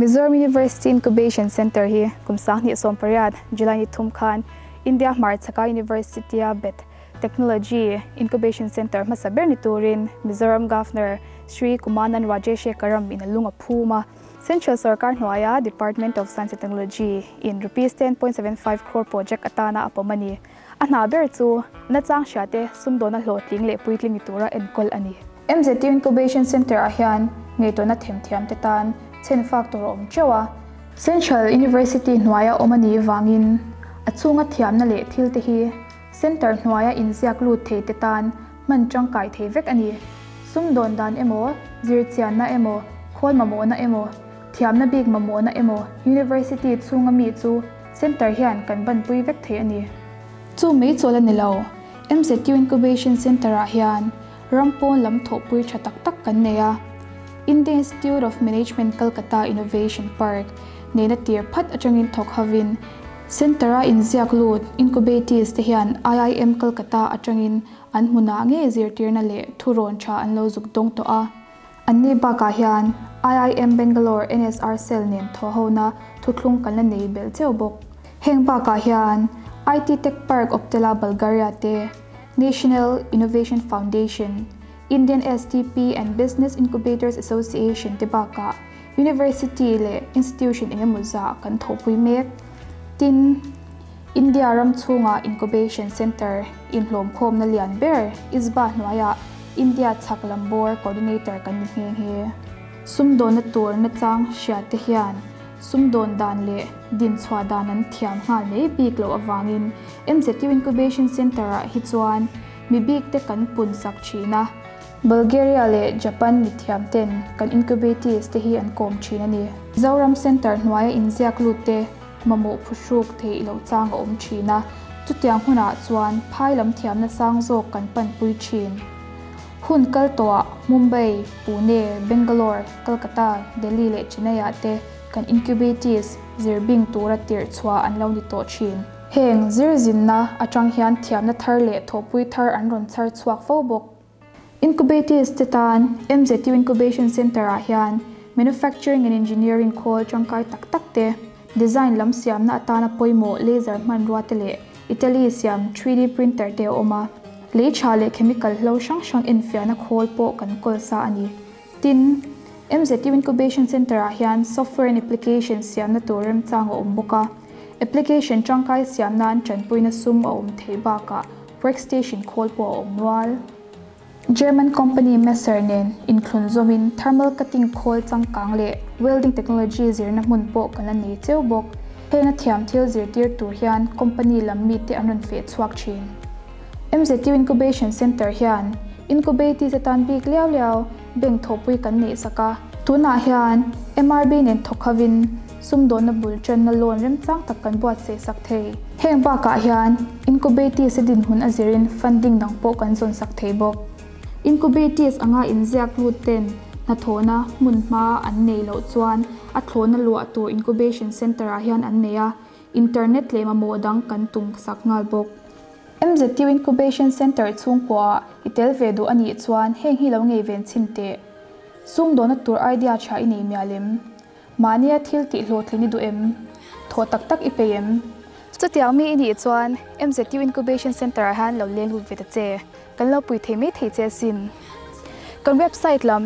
Mizoram University Incubation Centre hi kum 2018 July ni thum khan India hmarchhaka University-a bet Technology Incubation Centre hmasa ber ni turin Mizoram Governor Shri Kumanan Rajeshekaram in a lung a phum a. Central sorkar hnuaia Department of Science and Technology in Rupees 10.75 crore project atana a pawm a ni. A hna ber chu nachang hriate sumdawna hlawhtling leh puitling ni tura enkawl a ni. MZU Incubation Centre ah hian ngaihtuahna themthiam te tan chhen fak tur a awm teuh a. Central University hnuaia awm a nih vangin a chhunga thiamna leh thil te hi Centre hnuaia inziak lut thei te tan hman tangkai thei vek a ni. Sumdawn dan emaw, zirchianna emaw, khawl mamawhna emaw, thiamna bik mamawhna emaw University chhunga mi chu Centre hian kan banpui vek thei a ni. Chu mai chawl a ni lo, MZU Incubation Centre-ah hian ram pawn lam thawhpui tha tak tak kan nei a. Indian Institute of Management Calcutta Innovation Park nena tir phat atangin thawk hovin Centre-a inziak lut incubatees te hian IIM Calcutta atangin an hmunah ngei zirtirna leh thurawn tha an lo zuk dawng tawh a. Anni bakah hian IIM Bangalore NSR Cell nen thawhhona thuthlung kan la nei belh cheu bawk. Heng bakah hian IT Tech Park Optela Bulgaria te, National Innovation Foundation, Indian STP and Business Incubators Association te bakah University leh institution eng emaw zah kan thawhpui mek. Tin, India ram chhunga incubation centre inhlawmkhawmna lian ber ISBA hnuaiah India chhak lam bawr coordinator kan ni nghe nghe. Sumdawnna tur nachang hriatte hian sumdawn dan leh dinchhuah dan an thiam nghal mai bik loh avangin MZU Incubation Centre-ah hi chuan mi bikte kan pun sak thin a. Bulgaria leh Japan mithiam ten kan incubatees te hi an kawm thin a ni. Zoram Centre hnuaia inziak lut te mamawh phuhruk theih loh chang a awm thin a, chutiang hunah chuan phai lam thiamna sang zawk kan panpui thin. Hun kal tawhah Mumbai, Pune, Bangalore, Kolkata, Delhi leh Chennai ah te kan incubatees zir bing tura tirh chhuah an lo ni tawh thin. Heng zir zinna atang hian thiamna thar leh thawhpui thar an rawn chhar chhuak fo bawk. Incubatees te tan MZU Incubation Centre ah hian Manufacturing and Engineering khawl tangkai tak tak te, design lam siamna atana pawimawh laser hmanrua te leh Italy siam 3D printer te a awm a. Lei tha leh chemical hlo hrang hrang enfiahna khawl pawh kan kawl sa a ni. Tin, MZU Incubation Centre ah hian software and application siamna tur remchang a awm bawk a. Application tangkai siam nan tanpuina sum a awm theih bakah workstation khawl pawh a awm nual. German company Messer nen inthlun zawmin thermal cutting khawl changkang leh welding technology zirna hmun pawh kan la nei cheu bawk. Heng a thiam thil zirtir tur hian company lam mite an rawn feh chhuak thin. MZU Incubation Centre hian incubatees atan bik liau liau bank thawhpui kan neih sak a. Tunah hian MRB nen thawk hovin sumdawnna bul tanna loan remchang tak kan buatsaih sak thei. Heng bakah hian incubatees a dinhmun a zirin funding dang pawh kan zawn sak thei bawk. Incubatees anga inziak lut ten hnathawhna hmun hma an neih loh chuan a thlawhna luah tur incubation centre ah hian an nei a, internet leh mamawh dang kan tum sak nghal bawk. MZU Incubation Centre chhungkuaah i tel ve duh a nih chuan heng hi lo ngei ven chhin teh. Sumdawhna tur idea tha i nei mial em? Mahnia thil tih hlawhtlin i duh em? Thawh tak tak i peih em? Chutiang mi i nih chuan MZU Incubation Centre ah hian lo leng lut ve ta che. Kan lo pui thei mai thei che asin. Kan website lam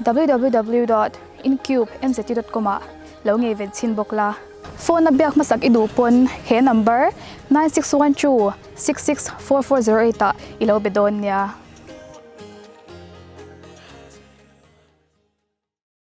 www dot incubemzu dot com ah lo ngei ven chhin bawk la. Phone a biak hmasak i duh pawn he number 9612 664408 ah i lo be dawn nia.